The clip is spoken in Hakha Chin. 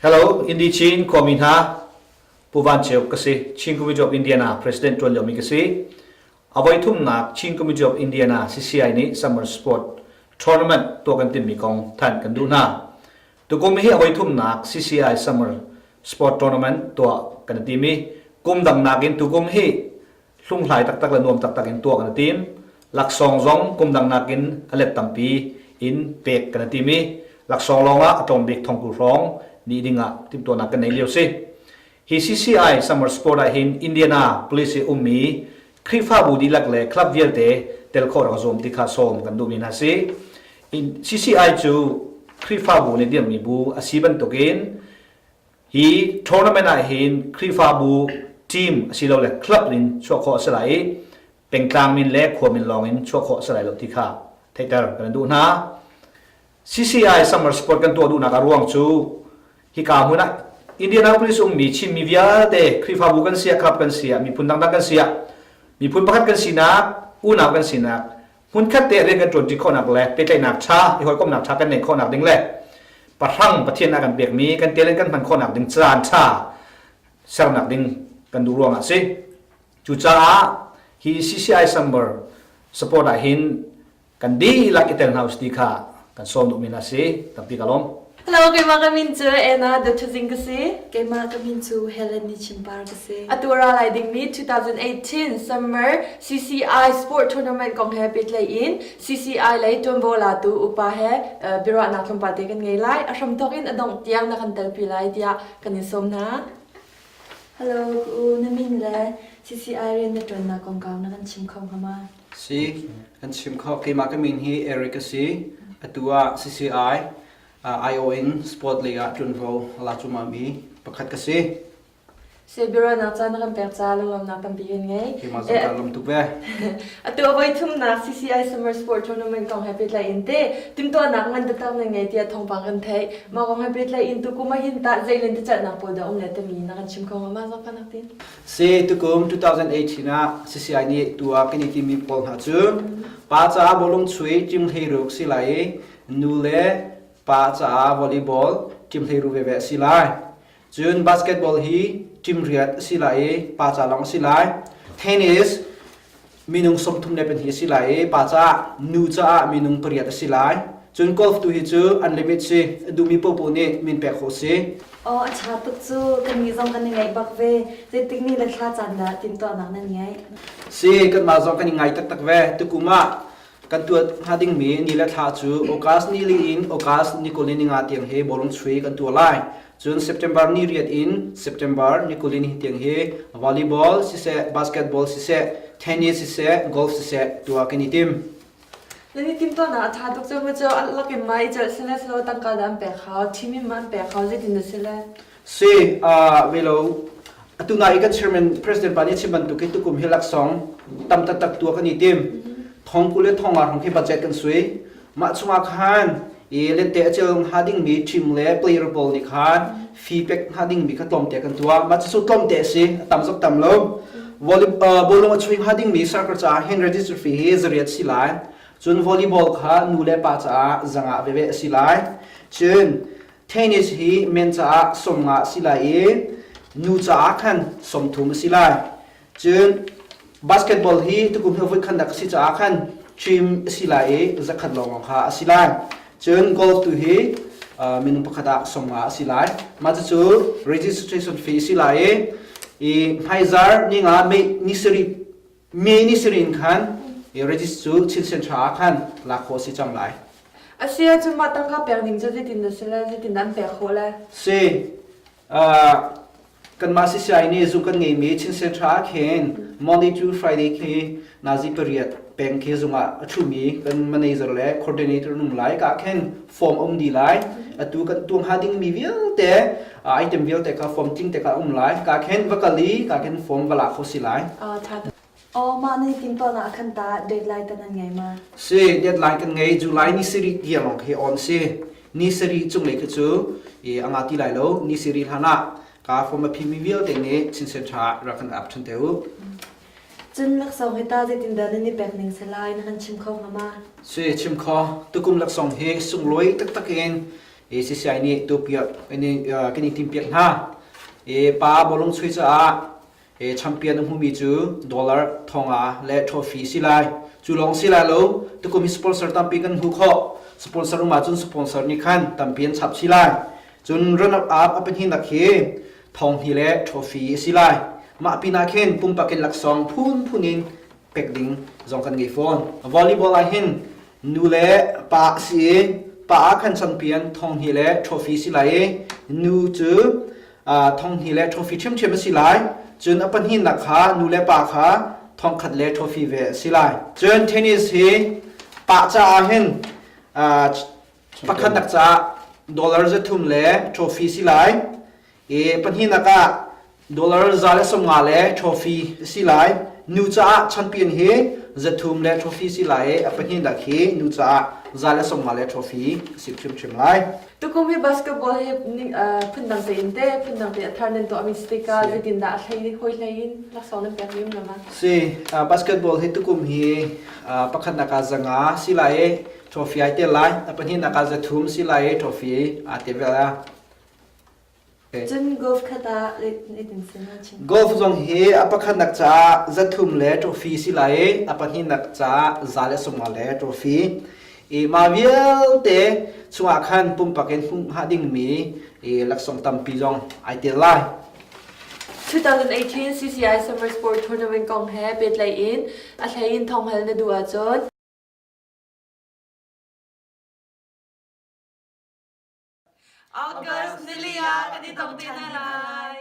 Hello, Indi Chin khuami hna. Pu Van Ceu ka si. Chin Committee of Indiana President ṭuan liomi ka si. A voi thumnak Chin Committee of Indiana CCI nih Summer Sport Tournament tuah kan timmi kong thanh kan duh hna. Tukum hi a voi thumnak CCI Summer Sport Tournament tuah kan i tim i kum dang nakin tukum hi hlunghlai taktak le nuam taktak in tuah kan i tim. Laksawng zong kum dang nakin a let tampi in pek kan i tim i laksawng lawngah a tlawm bik thongkul hrawng ni dingah timhtuahnak kan nei lio si. Hi CCI Summer Sport ah hin Indiana Police i ummi Khrihfabu dihlak le club vialte tel khawh rak zuam ti kha sawm kan duhmi hna si. CCI cu Khrihfabu nih dirhmi bu a si bantukin Hi tournament ah hin Khrihfabu team asilole club in chuah khawh a si lai i pengtlang min le khua min lawng in chuah khawh a si lai lo ti kha theihter kan duh hna. CCI Summer Sport kan tuah duhnak a ruang cu hika hmun ah Indianapolis ummi Chinmi vialte Khrihfabu kan si ah club kan si ah miphun dangdang kan si ah miphun pakhat kan sinak unau kan sinak hmunkhat te rian kan ṭuanṭi khawhnak le pehtlaihnak ṭha i hawikomhnak ṭha kan neih khawhnak ding le pahrang Pathian a kan pekmi kan talent kan hman khawhnak ding caan ṭha sernak ding kan duh ruangah a si. Cucaah hi CCI Summer support ah hin kan dihlak i tel hna usih ti kha kan sawm duhmi hna si. Tampi ka lawm. Hello, keimah ka min cu Anna Dotuzing ka si. Keimah ka min cu Helen Ni Chimpar ka si. Atu ra lai dingmi 2018 Summer CCI Sport Tournament kong he pehtlaih in CCI lei tuanvo latu upa he biaruahnak tlawmpal te kan ngei lai. A hramthawk in a dongh tiang na kan telpi lai tiah kan in sawm hna. Hello, ka u, na min le CCI rian na ṭuannak kongkau na kan chim kho hnga ma? Si, kan chim kho. Keimah ka min hi Eric a si. Atu ah CCI IO in sport lei ah ṭuanvo a la cuahmahmi pakhat ka si. Biaruahnak caan na kan pek caah lunglawmhnak tampi kan ngei. Keimah zong kaa lawm tuk ve. Atu a voi thumnak CCI Summer Sport Tournament kong he pehtlai in te timhtuahnak ngan taktak nan ngei tiah thawngpang kan theih. Mah kong he pehtlai in tukum ah hin tah zei lentecelhnak pawl dah um le timi na kan chim kho hnga ma zong kanak tin? Si tukum 2018 ah CCI nih tu ah kan i timi pawl hna cu pa caah bawlung chuih team hleiruk si lai i nu le pa caah volleyball team hleiru veve a si lai. Cun basketball hi team riat a si lai i pa ca lawng a si lai. Tennis minung 32 a si lai i pa caah nu caah minung pariat a si lai. Cun golf tu hi cu unlimit si. A duhmi paohpaoh nih min pek khawh si. Aw a ṭha tuk cu kannih zong kan i ngaih bak ve. Zeitik ni le thla caan dah timhtuahnak nan ngeih? Si kanmah zong kan i ngai taktak ve. Tukum ah Kan tuah hnga dingmi ni le thla cu August ni li in August ni 20 ni nga tiang hi bawlung chuih kan tuah lai. Cun September ni riat in September ni 20 ni tiang hi volleyball siseh, basketball siseh, tennis siseh, golf siseh tuah kan i tim. Nan i timhtuahnak a ṭha tuk cu mu cu lakin ma i celh sile silo tangka dah an pek hau, thim in ma an pek hau, zeitin na si le? Si, velo atu na i kan chairman president pa nih chim bantuk in tukum hi laksawng tam taktak tua kan i tim. Thong kul le thong nga hrawng khi budget kan sui. Mah chungah khan i lente a cel hnga dingmi team le player pawl nih khan fee pek hnga dingmi kha tlawmte kan tuah. Mah cu tlawmte a si, a tam zok tam lo. Bawlung a chui hnga dingmi soccer caah hin register fee hi zariat si lai. Cun volleyball kha nu le pa caah zanga veve a si lai. Cun Tennis hi men caah 50 a si lai i nu caah khan 30 a si lai. Cun basketball hi tukum hi voi khatnak a si caah khan team a si lai i zakhat lawnglawng kha a si lai. Cun golf tu hi minung pakhat ah 50 a si lai. Mah cucu registration fee a si lai i i hmaizar ni nga May ni sarih May ni sarih in khan i register cu Chin Central ah khan lak khawh a si cang lai. A si ahcun mah tangka pek ning cu zeitin na si le zeitin an pek khawh le? Si. Kanmah CCI nih zung kan ngeimi Chin Central ah khin Monday to Friday khi nazi pariat peng khi zung ah a ṭhumi kan manager le coordinator nung lai ka khin form a um dih lai. Atu kan tuang ha dingmi vialte item vialte kha form tling te kha um lai. Ka khin va kal i ka khin form va lak kho si lai. Aw mah nan i timhtuahnak ah khan tah deadline tah nan ngei ma? Si, deadline kan ngei. July ni sarih tiang lawng khi on si. Ni sarih cunglei khi cu i a nga ti lai lo. Ni sarih hlan ah ka form a phimi vialte nih chinsen ṭha rak kan ap ṭhan te u. Cun laksawng hi tah zeitindah nan i pek ning si lai na kan chim kho hnga ma? Si, chim kho. Tukum laksawng hi sunglawi taktak in CCI nih tupiak kan i timpiak hna. Pa bawlung chuih caah champion a hmumi cu dollar thonga le trophy si lai. Cu lawng si lai lo, tukum hi sponsor tampi kan hmu khawh. Sponsor um ahcun sponsor nih khan tampi an chap si lai. Cun runner up a pahnihnak hi thonghni le trophy a si lai. Mah pinah khin pumpak in laksawng phunphun in pek ding zong kan ngei fawn. Volleyball ah hin nu le pa a si i pa ah khan champion thonghni le trophy si lai i nu cu thonghni le trophy ṭhiamṭhiam a si lai. Cun a pahnihnak kha nu le pa kha thongkhat le trophy ve a si lai. Cun tennis hi pa caah hin pakhatnak caah dollar 300 le trophy si lai. I pahnihnak ah dollar 150 le trophy si lai. Nu caah champion hi 300 le trophy si lai i a pahnihnak hi nu caah 150 le trophy si hrimhrim lai. Tukum hi basketball hi phundang tein te phundang te a thar nan tuahmi si tikah zeitindah a hlei hoi hlei in laksawng nan pek mi ma? Si, basketball hi tukum hi pakhatnak ah zanga si lai i trophy ai tel lai. A pahnihnak ah 300 si lai i trophy aa tel ve lai. Cun golf khat ah zeitin sin na chim? Golf zong hi a pakhatnak caah 300 le trophy si lai i a pahnihnak caah 150 le trophy. I mah vialte chungah khan pumpak in hmuh hnga dingmi i laksawng tampi zong ai tel lai. 2018 CCI Summer Sport Tournament kong he pehtlaih in a hlei in thawng hal na duh ahcun August nili ah kan i tong te hna lai.